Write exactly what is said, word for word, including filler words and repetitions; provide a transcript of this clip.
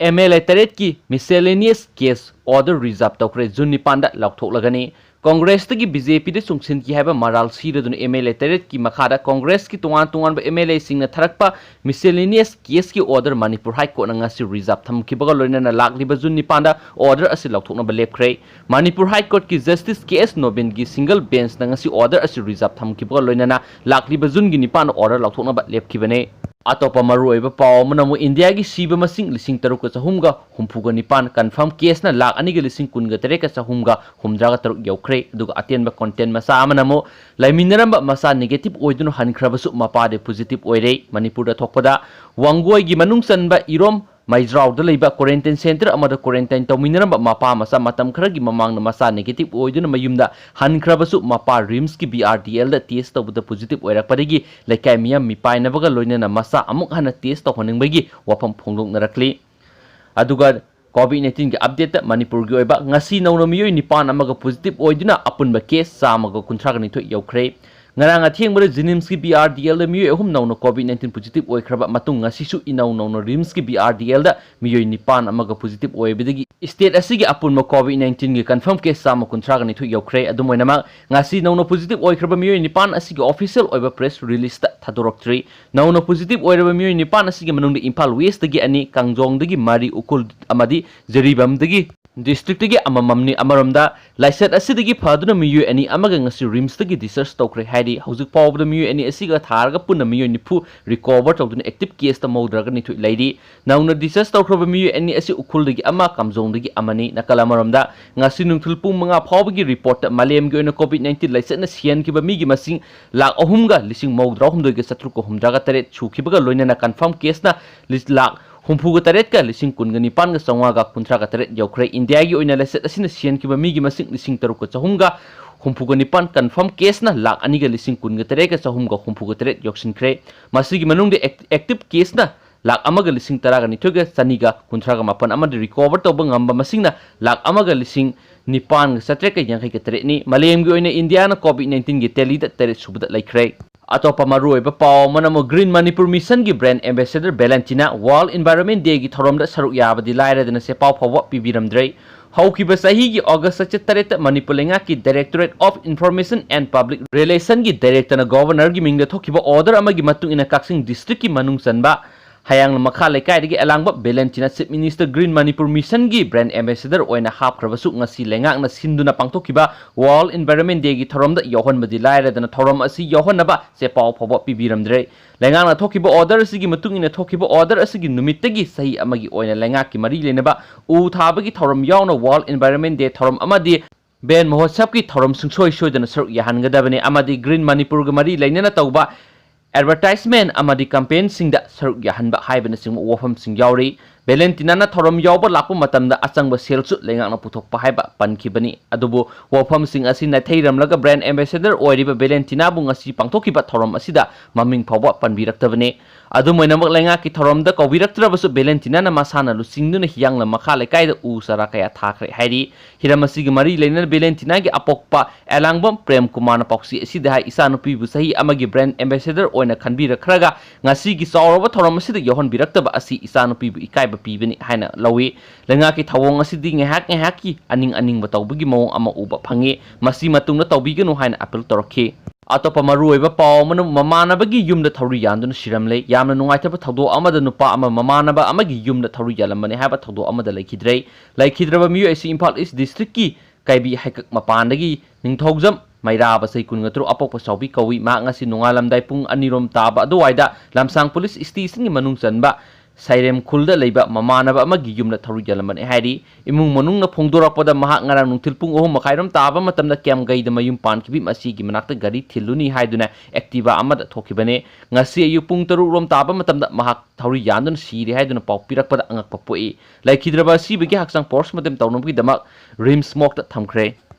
MLA ꯇꯔꯦꯠꯀꯤ miscellaneous case order reserve ꯇꯧꯈ꯭ꯔꯦ, June ꯅꯤꯄꯥꯟꯗ ꯂꯥꯎꯊꯣꯛꯂꯒꯅꯤ꯫ ꯀꯣꯡꯒ꯭ꯔꯦꯁꯇꯒꯤ BJPꯗ ꯆꯣꯡꯁꯤꯟꯈꯤ ꯍꯥꯏꯕ ꯃꯔꯥꯜ ꯁꯤꯔꯗꯨꯅ MLA ꯇꯔꯦꯠꯀꯤ ꯃꯈꯥꯗ ꯀꯣꯡꯒ꯭ꯔꯦꯁꯀꯤ ꯇꯣꯉꯥꯟ ꯇꯣꯉꯥꯟꯕ MLAꯁꯤꯡꯅ ꯊꯥꯔꯛꯄ miscellaneous caseꯀꯤ order ꯃꯅꯤꯄꯨꯔ High Courtꯅ ꯉꯁꯤ reserve ꯊꯝꯈꯤꯕꯒ ꯂꯣꯏꯅꯅ ꯂꯥꯛꯂꯤꯕ ꯖꯨꯟ ꯅꯤꯄꯥꯟꯗ order ꯑꯁꯤ ꯂꯧꯊꯣꯛꯅꯕ ꯂꯦꯞꯈ꯭ꯔꯦ꯫ Manipur High Courtꯀꯤ Justice K S ꯅꯣꯕꯤꯟꯒꯤ single benchꯅ ꯉꯁꯤ order ꯑꯁꯤ reserve ꯊꯝꯈꯤꯕꯒ ꯂꯣꯏꯅꯅ ꯂꯥꯛꯂꯤꯕ ꯖꯨꯟꯒꯤ ꯅꯤꯄꯥꯟꯗ order ꯂꯧꯊꯣꯛꯅꯕ ꯂꯦꯞꯈꯤꯕꯅꯤ꯫ ꯑꯇꯣꯞꯄ ꯃꯔꯨꯑꯣꯏꯕ ꯄꯥꯎ ꯑꯃꯅ ꯑꯃꯨꯛ ꯏꯟꯗꯤꯌꯥꯒꯤ ꯁꯤꯕ ꯃꯁꯤꯡ ꯂꯤꯁꯤꯡ ꯇꯔꯨꯛꯀ ꯆꯍꯨꯝꯒ ꯍꯨꯝꯐꯨꯒ ꯅꯤꯄꯥꯟ, confirm caseꯅ ꯂꯥꯈ ꯑꯅꯤꯒ ꯂꯤꯁꯤꯡ ꯀꯨꯟꯒ ꯇꯔꯦꯠꯀ ꯆꯍꯨꯝꯒ ꯍꯨꯝꯗ꯭ꯔꯥꯒ ꯇꯔꯨꯛ ꯌꯧꯈ꯭ꯔꯦ꯫ ꯑꯗꯨꯒ ꯑꯇꯦꯟꯕ content ꯃꯆꯥ ꯑꯃꯅ ꯑꯃꯨꯛ ꯂꯩꯃꯤꯟꯅꯔꯝꯕ ꯃꯆꯥ negative ꯑꯣꯏꯗꯨꯅ ꯍꯟꯈ꯭ꯔꯕꯁꯨ ꯃꯄꯥꯗꯤ positive ꯑꯣꯏꯔꯦ꯫ ꯃꯅꯤꯄꯨꯔꯗ ꯊꯣꯛꯄꯗ ꯋꯥꯡꯒꯣꯏꯒꯤ ꯃꯅꯨꯡ ꯆꯟꯕ ꯏꯔꯣꯝ ꯃꯩꯖ꯭ꯔꯥꯎꯗ ꯂꯩꯕ quarantine centre ꯑꯃꯗ quarantine ꯇꯧꯃꯤꯟꯅꯔꯝꯕ ꯃꯄꯥ ꯃꯆꯥ ꯃꯇꯝ ꯈꯔꯒꯤ ꯃꯃꯥꯡꯗ ꯃꯆꯥ negative ꯑꯣꯏꯗꯨꯅ ꯃꯌꯨꯝꯗ ꯍꯟꯈ꯭ꯔꯕꯁꯨ ꯃꯄꯥ RIMSꯀꯤ BRDLꯗ test ꯇꯧꯕꯗ positive ꯑꯣꯏꯔꯛꯄꯗꯒꯤ ꯂꯩꯀꯥꯏ ꯃꯤꯌꯥꯝ ꯃꯤꯄꯥꯏꯅꯕꯒ ꯂꯣꯏꯅꯅ ꯃꯆꯥ ꯑꯃꯨꯛ ꯍꯟꯅ test ꯇꯧꯍꯟꯅꯤꯡꯕꯒꯤ ꯋꯥꯐꯝ ꯐꯣꯡꯗꯣꯛꯅꯔꯛꯂꯤ꯫ ꯑꯗꯨꯒ COVID nineteenꯒꯤ updateꯇ ꯃꯅꯤꯄꯨꯔꯒꯤ ꯑꯣꯏꯕ ꯉꯁꯤ ꯅꯧꯅ ꯃꯤꯑꯣꯏ ꯅꯤꯄꯥꯟ ꯑꯃꯒ positive ꯑꯣꯏꯗꯨꯅ ꯑꯄꯨꯟꯕ case ꯆꯥꯝꯃꯒ ꯀꯨꯟꯊ꯭ꯔꯥꯒ ꯅꯤꯊꯣꯏ ꯌꯧꯈ꯭ꯔꯦ꯫ ꯉꯔꯥꯡ ꯑꯊꯦꯡꯕꯗ JNIMSꯀꯤ BRDLꯗ ꯃꯤꯑꯣꯏ ꯑꯍꯨꯝ ꯅꯧꯅ COVID nineteen positive ꯑꯣꯏꯈ꯭ꯔꯕ ꯃꯇꯨꯡ, ꯉꯁꯤꯁꯨ ꯏꯅꯧ ꯅꯧꯅ RIMSꯀꯤ BRDLꯗ ꯃꯤꯑꯣꯏ ꯅꯤꯄꯥꯟ ꯑꯃꯒ positive ꯑꯣꯏꯕꯗꯒꯤ state ꯑꯁꯤꯒꯤ ꯑꯄꯨꯟꯕ COVID nineteenꯒꯤ confirm case ꯆꯥꯝꯃ ꯀꯨꯟꯊ꯭ꯔꯥꯒ ꯅꯤꯊꯣꯏ ꯌꯧꯈ꯭ꯔꯦ꯫ ꯑꯗꯨꯝ ꯑꯣꯏꯅꯃꯛ, ꯉꯁꯤ ꯅꯧꯅ positive ꯑꯣꯏꯈ꯭ꯔꯕ ꯃꯤꯑꯣꯏ ꯅꯤꯄꯥꯟ ꯑꯁꯤꯒꯤ official ꯑꯣꯏꯕ press releaseꯇ ꯊꯥꯗꯣꯔꯛꯇ꯭ꯔꯤ꯫ ꯅꯧꯅ positive ꯑꯣꯏꯔꯕ ꯃꯤꯑꯣꯏ ꯅꯤꯄꯥꯟ ꯑꯁꯤꯒꯤ ꯃꯅꯨꯡꯗ ꯏꯝꯐꯥꯜ Westꯇꯒꯤ ꯑꯅꯤ, ꯀꯥꯡꯖꯣꯡꯗꯒꯤ ꯃꯔꯤ, ꯎꯈ꯭ꯔꯨꯜ ꯑꯃꯗꯤ ꯖꯤꯔꯤꯕꯥꯝꯗꯒꯤ districtꯇꯒꯤ ꯑꯃꯃꯝꯅꯤ꯫ ꯑꯃꯔꯣꯝꯗ, ꯂꯥꯏꯆꯠ ꯑꯁꯤꯗꯒꯤ ꯐꯗꯨꯅ ꯃꯤꯑꯣꯏ ꯑꯅꯤ ꯑꯃꯒ ꯉꯁꯤ RIMSꯇꯒꯤ discharge ꯇꯧꯈ꯭ꯔꯦ ꯍꯥꯏꯔꯤ꯫ ꯍꯧꯖꯤꯛ ꯐꯥꯎꯕꯗ ꯃꯤꯑꯣꯏ ꯑꯅꯤ ꯑꯁꯤꯒ ꯊꯥꯔꯒ ꯄꯨꯟꯅ ꯃꯤꯑꯣꯏ ꯅꯤꯐꯨ recover ꯇꯧꯗꯨꯅ active caseꯇ ꯃꯧꯗ꯭ꯔꯥꯒ ꯅꯤꯊꯣꯏ ꯂꯩꯔꯤ꯫ ꯅꯧꯅ discharge ꯇꯧꯈ꯭ꯔꯕ ꯃꯤꯑꯣꯏ ꯑꯅꯤ ꯑꯁꯤ ꯎꯈ꯭ꯔꯨꯜꯗꯒꯤ ꯑꯃ, ꯀꯥꯝꯖꯣꯡꯗꯒꯤ ꯑꯃꯅꯤ꯫ ꯅꯥꯀꯜ ꯑꯃꯔꯣꯝꯗ, ꯉꯁꯤ ꯅꯨꯡꯊꯤꯜ ꯄꯨꯡ ꯃꯉꯥ ꯐꯥꯎꯕꯒꯤ reportꯇ ꯃꯥꯂꯦꯝꯒꯤ ꯑꯣꯏꯅ COVID nineteen ꯂꯥꯏꯆꯠꯅ ꯁꯤꯍꯟꯈꯤꯕ ꯃꯤꯒꯤ ꯃꯁꯤꯡ ꯂꯥꯈ ꯑꯍꯨꯝꯒ ꯂꯤꯁꯤꯡ ꯃꯧꯗ꯭ꯔꯥ ꯍꯨꯝꯗꯣꯏꯒ ꯆꯥꯇ꯭ꯔꯨꯛꯀ ꯍꯨꯝꯗ꯭ꯔꯥꯒ ꯇꯔꯦꯠ ꯁꯨꯈꯤꯕꯒ ꯂꯣꯏꯅꯅ confirm caseꯅ ꯂꯥꯈ ꯍꯨꯝꯐꯨꯒ ꯇꯔꯦꯠꯀ ꯂꯤꯁꯤꯡ ꯀꯨꯟꯒ ꯅꯤꯄꯥꯟꯒ ꯆꯥꯝꯃꯉꯥꯒ ꯀꯨꯟꯊ꯭ꯔꯥꯒ ꯇꯔꯦꯠ ꯌꯧꯈ꯭ꯔꯦ꯫ ꯏꯟꯗꯤꯌꯥꯒꯤ ꯑꯣꯏꯅ ꯂꯥꯏꯆꯠ ꯑꯁꯤꯅ ꯁꯤꯍꯟꯈꯤꯕ ꯃꯤꯒꯤ ꯃꯁꯤꯡ ꯂꯤꯁꯤꯡ ꯇꯔꯨꯛꯀ ꯆꯍꯨꯝꯒ ꯍꯨꯝꯐꯨꯒ ꯅꯤꯄꯥꯟ, confirm caseꯅ ꯂꯥꯈ ꯑꯅꯤꯒ ꯂꯤꯁꯤꯡ ꯀꯨꯟꯒ ꯇꯔꯦꯠꯀ ꯆꯍꯨꯝꯒ ꯍꯨꯝꯐꯨꯒ ꯇꯔꯦꯠ ꯌꯧꯁꯤꯟꯈ꯭ꯔꯦ꯫ ꯃꯁꯤꯒꯤ ꯃꯅꯨꯡꯗ act-, active caseꯅ ꯂꯥꯈ ꯑꯃꯒ ꯂꯤꯁꯤꯡ ꯇꯔꯥꯒ ꯅꯤꯊꯣꯏꯒ ꯆꯅꯤꯒ ꯀꯨꯟꯊ꯭ꯔꯥꯒ ꯃꯥꯄꯟ ꯑꯃꯗꯤ recover ꯇꯧꯕ ꯉꯝꯕ ꯃꯁꯤꯡꯅ ꯂꯥꯈ ꯑꯃꯒ ꯂꯤꯁꯤꯡ ꯅꯤꯄꯥꯟꯒ ꯆꯥꯇ꯭ꯔꯦꯠꯀ ꯌꯥꯡꯈꯩꯒ ꯇꯔꯦꯠꯅꯤ꯫ ꯃꯥꯂꯦꯝꯒꯤ ꯑꯣꯏꯅ ꯏꯟꯗꯤꯌꯥꯅ COVID nineteenꯒꯤ tallyꯗ ꯇꯔꯦꯠ ꯁꯨꯕꯗ ꯂꯩꯈ꯭ꯔꯦ꯫ ꯑꯇꯣꯞꯄ ꯃꯔꯨꯑꯣꯏꯕ ꯄꯥꯎ ꯑꯃꯅ ꯑꯃꯨꯛ Green Manipur Missionꯒꯤ brand ambassador Valentina World Environment Dayꯒꯤ ꯊꯧꯔꯝꯗ ꯁꯔꯨꯛ ꯌꯥꯕꯗꯤ ꯂꯥꯏꯔꯗꯅ ꯆꯦꯄꯥꯎ ꯐꯥꯎꯕ ꯄꯤꯕꯤꯔꯝꯗ꯭ꯔꯦ꯫ ꯍꯧꯈꯤꯕ ꯆꯍꯤꯒꯤ August ꯆꯥꯇ꯭ꯔꯦꯠꯇ ꯃꯅꯤꯄꯨꯔ ꯂꯩꯉꯥꯛꯀꯤ Directorate of Information and Public Relationꯒꯤ directorꯅ governorꯒꯤ ꯃꯤꯡꯗ ꯊꯣꯛꯈꯤꯕ order ꯑꯃꯒꯤ ꯃꯇꯨꯡ ꯏꯟꯅ ꯀꯛꯆꯤꯡ districtꯀꯤ ꯃꯅꯨꯡ ꯆꯟꯕ ꯍꯌꯥꯡꯂꯝ ꯃꯈꯥ ꯂꯩꯀꯥꯏꯗꯒꯤ ꯑꯂꯥꯡꯕ ꯚꯦꯂꯦꯟꯇꯤꯅꯥ Chief Minister Green Manipur Missionꯒꯤ brand ambassador ꯑꯣꯏꯅ ꯍꯥꯞꯈ꯭ꯔꯕꯁꯨ, ꯉꯁꯤ ꯂꯩꯉꯥꯛꯅ ꯁꯤꯟꯗꯨꯅ ꯄꯥꯡꯊꯣꯛꯈꯤꯕ World Environment Dayꯒꯤ ꯊꯧꯔꯝꯗ ꯌꯥꯎꯍꯟꯕꯗꯤ ꯂꯥꯏꯔꯗꯅ ꯊꯧꯔꯝ ꯑꯁꯤ ꯌꯥꯎꯍꯟꯅꯕ ꯆꯦꯄꯥꯎ ꯐꯥꯎꯕ ꯄꯤꯕꯤꯔꯝꯗ꯭ꯔꯦ꯫ ꯂꯩꯉꯥꯛꯅ ꯊꯣꯛꯈꯤꯕ order ꯑꯁꯤꯒꯤ ꯃꯇꯨꯡ ꯏꯟꯅ, ꯊꯣꯛꯈꯤꯕ order ꯑꯁꯤꯒꯤ ꯅꯨꯃꯤꯠꯇꯒꯤ ꯆꯍꯤ ꯑꯃꯒꯤ ꯑꯣꯏꯅ ꯂꯩꯉꯥꯛꯀꯤ ꯃꯔꯤ ꯂꯩꯅꯕ ꯎ ꯊꯥꯕꯒꯤ ꯊꯧꯔꯝ ꯌꯥꯎꯅ World Environment Day ꯊꯧꯔꯝ ꯑꯃꯗꯤ Ben ꯃꯍꯣꯠꯁꯕꯀꯤ ꯊꯧꯔꯝ ꯁꯨꯡꯁꯣꯏ ꯁꯣꯏꯗꯅ ꯁꯔꯨꯛ ꯌꯥꯍꯟꯒꯗꯕꯅꯤ ꯑꯃꯗꯤ Green Manipurꯒ ꯃꯔꯤ ꯂꯩꯅꯅ ꯇꯧꯕ advertisement ꯑꯃꯗꯤ campaignꯁꯤꯡꯗ ꯁꯔꯨꯛ ꯌꯥꯍꯟꯕ ꯍꯥꯏꯕꯅꯆꯤꯡꯕ ꯋꯥꯐꯝꯁꯤꯡ ꯌꯥꯎꯔꯤ꯫ ꯚꯦꯂꯦꯟꯇꯤꯅꯥꯅ ꯊꯧꯔꯝ ꯌꯥꯎꯕ ꯂꯥꯛꯄ ꯃꯇꯝꯗ ꯑꯆꯪꯕ ꯁꯦꯜꯁꯨ ꯂꯩꯉꯥꯛꯅ ꯄꯨꯊꯣꯛꯄ ꯍꯥꯏꯕ ꯄꯟꯈꯤꯕꯅꯤ꯫ ꯑꯗꯨꯕꯨ ꯋꯥꯐꯝꯁꯤꯡ ꯑꯁꯤ ꯅꯥꯊꯩꯔꯝꯂꯒ brand ambassador ꯑꯣꯏꯔꯤꯕ ꯚꯦꯂꯦꯟꯇꯤꯅꯥꯕꯨ ꯉꯁꯤ ꯄꯥꯡꯊꯣꯛꯈꯤꯕ ꯊꯧꯔꯝ ꯑꯁꯤꯗ ꯃꯃꯤꯡ ꯐꯥꯎꯕ ꯄꯟꯕꯤꯔꯛꯇꯕꯅꯤ꯫ ꯑꯗꯨꯝ ꯑꯣꯏꯅꯃꯛ, ꯂꯩꯉꯥꯛꯀꯤ ꯊꯧꯔꯝꯗ ꯀꯧꯕꯤꯔꯛꯇ꯭ꯔꯕꯁꯨ ꯚꯦꯂꯦꯟꯇꯤꯅꯥꯅ ꯃꯁꯥꯅ ꯂꯨꯆꯤꯡꯗꯨꯅ ꯍꯤꯌꯥꯡꯂꯝ ꯃꯈꯥ ꯂꯩꯀꯥꯏꯗ ꯎ ꯆꯥꯔꯥ ꯀꯌꯥ ꯊꯥꯈ꯭ꯔꯦ ꯍꯥꯏꯔꯤ꯫ ꯍꯤꯔꯝ ꯑꯁꯤꯒꯤ ꯃꯔꯤ ꯂꯩꯅꯅ ꯚꯦꯂꯦꯟꯇꯤꯅꯥꯒꯤ ꯑꯄꯣꯛꯄ ꯑꯦꯂꯥꯡꯕꯝ ꯄ꯭ꯔꯦꯝ ꯀꯨꯃꯥꯔꯅ ꯄꯥꯎꯆꯦ ꯑꯁꯤꯗ ꯍꯥꯏ, "ꯏꯆꯥꯅꯨꯄꯤꯕꯨ ꯆꯍꯤ ꯑꯃꯒꯤ brand ambassador ꯑꯣꯏꯅ ꯈꯟꯕꯤꯔꯛꯈ꯭ꯔꯒ ꯉꯁꯤꯒꯤ ꯆꯥꯎꯔꯕ ꯊꯧꯔꯝ ꯑꯁꯤꯗ ꯌꯥꯎꯍꯟꯕꯤꯔꯛꯇꯕ ꯑꯁꯤ ꯏꯆꯥꯅꯨꯄꯤꯕꯨ ꯏꯀꯥꯏꯕ ꯄꯤꯕꯅꯤ" ꯍꯥꯏꯅ ꯂꯧꯏ꯫ ꯂꯩꯉꯥꯛꯀꯤ ꯊꯧꯑꯣꯡ ꯑꯁꯤꯗꯤ ꯉꯥꯏꯍꯥꯛ ꯉꯥꯏꯍꯥꯛꯀꯤ ꯑꯅꯤꯡ ꯑꯅꯤꯡꯕ ꯇꯧꯕꯒꯤ ꯃꯑꯣꯡ ꯑꯃ ꯎꯕ ꯐꯪꯉꯤ꯫ ꯃꯁꯤ ꯃꯇꯨꯡꯗ ꯇꯧꯕꯤꯒꯅꯨ ꯍꯥꯏꯅ appeal ꯇꯧꯔꯛꯈꯤ꯫ ꯑꯇꯣꯞꯄ ꯃꯔꯨꯑꯣꯏꯕ ꯄꯥꯎ ꯑꯃꯅ, ꯃꯃꯥꯟꯅꯕꯒꯤ ꯌꯨꯝꯗ ꯊꯧꯔꯤ ꯌꯥꯟꯗꯨꯅ ꯁꯤꯔꯝꯂꯦ꯫ ꯌꯥꯝꯅ ꯅꯨꯡꯉꯥꯏꯇꯕ ꯊꯧꯗꯣꯛ ꯑꯃꯗ ꯅꯨꯄꯥ ꯑꯃ ꯃꯃꯥꯟꯅꯕ ꯑꯃꯒꯤ ꯌꯨꯝꯗ ꯊꯧꯔꯤ ꯌꯥꯜꯂꯝꯕꯅꯤ ꯍꯥꯏꯕ ꯊꯧꯗꯣꯛ ꯑꯃꯗ ꯂꯩꯈꯤꯗ꯭ꯔꯦ꯫ ꯂꯩꯈꯤꯗ꯭ꯔꯕ ꯃꯤꯑꯣꯏ ꯑꯁꯤ ꯏꯝꯐꯥꯜ East Districtꯀꯤ ꯀꯩꯕꯤ ꯍꯩꯀꯛ ꯃꯄꯥꯟꯗꯒꯤ ꯅꯤꯡꯊꯧꯖꯝ ꯃꯩꯔꯥꯕ, ꯆꯍꯤ ꯀꯨꯟꯒ ꯇꯔꯨꯛ, ꯑꯄꯣꯛꯄ ꯆꯥꯎꯕꯤ ꯀꯧꯏ꯫ ꯃꯍꯥꯛ ꯉꯁꯤ ꯅꯣꯡꯉꯥꯜꯂꯝꯗꯥꯏ ꯄꯨꯡ ꯑꯅꯤꯔꯣꯝ ꯇꯥꯕ ꯑꯗꯨꯋꯥꯏꯗ ꯂꯝꯁꯥꯡ police stationꯒꯤ ꯃꯅꯨꯡ ꯆꯟꯕ ꯁꯩꯔꯦꯝ ꯈꯨꯜꯗ ꯂꯩꯕ ꯃꯃꯥꯟꯅꯕ ꯑꯃꯒꯤ ꯌꯨꯝꯗ ꯊꯧꯔꯤ ꯌꯥꯜꯂꯝꯕꯅꯤ ꯍꯥꯏꯔꯤ꯫ ꯏꯃꯨꯡ ꯃꯅꯨꯡꯅ ꯐꯣꯡꯗꯣꯔꯛꯄꯗ, ꯃꯍꯥꯛ ꯉꯔꯥꯡ ꯅꯨꯡꯊꯤꯜ ꯄꯨꯡ ꯑꯍꯨꯝ ꯃꯈꯥꯏꯔꯣꯝ ꯇꯥꯕ ꯃꯇꯝꯗ ꯀꯦꯝꯒꯩꯗ ꯃꯌꯨꯝ ꯄꯥꯟꯈꯤꯕꯤ ꯃꯁꯤꯒꯤ ꯃꯅꯥꯛꯇ ꯒꯥꯔꯤ ꯊꯤꯜꯂꯨꯅꯤ ꯍꯥꯏꯗꯨꯅ Activa ꯑꯃꯗ ꯊꯣꯛꯈꯤꯕꯅꯤ꯫ ꯉꯁꯤ ꯑꯌꯨꯛ ꯄꯨꯡ ꯇꯔꯨꯛ ꯔꯣꯝ ꯇꯥꯕ ꯃꯇꯝꯗ ꯃꯍꯥꯛ ꯊꯧꯔꯤ ꯌꯥꯟꯗꯨꯅ ꯁꯤꯔꯦ ꯍꯥꯏꯗꯨꯅ ꯄꯥꯎ ꯄꯤꯔꯛꯄꯗ ꯑꯉꯛꯄ ꯄꯣꯛꯏ꯫ ꯂꯩꯈꯤꯗ꯭ꯔꯕ ꯑꯁꯤꯕꯒꯤ ꯍꯛꯆꯥꯡ post mortem ꯇꯧꯅꯕꯒꯤꯗꯃꯛ RIMS morgueꯇ ꯊꯝꯈ꯭ꯔꯦ꯫